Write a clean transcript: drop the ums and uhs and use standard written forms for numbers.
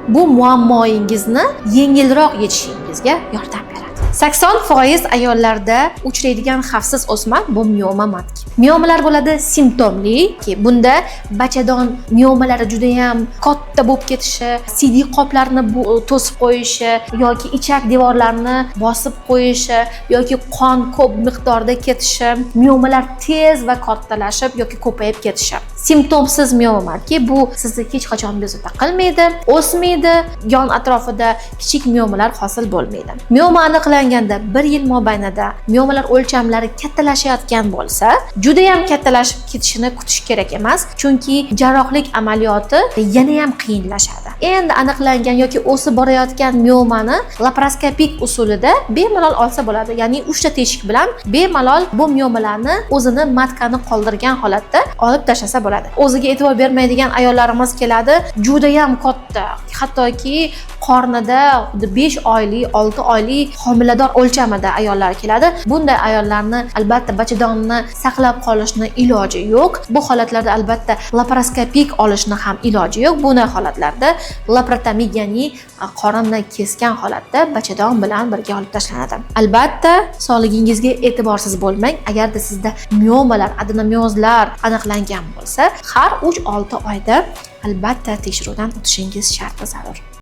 Bu muammoingizni yengilroq yechishingizga yordam beradi. 80% ayollarda uchraydigan xavfsiz o'sma bu миома матки. Miomalar bo'ladi simptomli, bunda bachadon miomalari juda ham katta bo'lib ketishi, siydik qoplarni to'sib qo'yishi yoki ichak devorlarini bosib qo'yishi yoki qon ko'p miqdorda ketishi, miomalar tez va kattalashib yoki ko'payib ketishi. Simptomsiz миома матки bu sizni hech qachon bezovta qilmaydi, o'smaydi, yon atrofida kichik miomalar hosil bo'lmaydi. Mioma aniqlanganda 1 yil mobaynida miomalar o'lchamlari kattalashayotgan bo'lsa, juda ham kattalashib ketishini kutish kerak emas, chunki jarrohlik amaliyoti yana ham qiyinlashadi. Endi aniqlangan yoki o'sib borayotgan miomani laparoskopik usulida bemalol olsa bo'ladi. Ya'ni 3 ta teshik bilan bemalol bu miomalarni o'zini матка ni qoldirgan holatda olib tashlasa bo'ladi. O'ziga e'tibor bermaydigan ayollarimiz keladi, juda ham katta, hattoki qornida xuddi 5 oylik, 6 oylik homilador o'lchamida ayollar keladi. Bunday ayollarni albatta bachadonni saqlab qolishni iloji yo'q. Bu holatlarda albatta laparoskopik olishni ham iloji yo'q. Bunday holatlarda laparotomik, ya'ni qorinni kesgan holatda bachadon bilan birga olib tashlanadi. Albatta sog'ligingizga e'tiborsiz bo'lmang. Agarda sizda miomalar, adenomiozlar aniqlangan bo'lsa, har 3-6 oyda albatta tekshiruvdan o'tishingiz shart va zarur.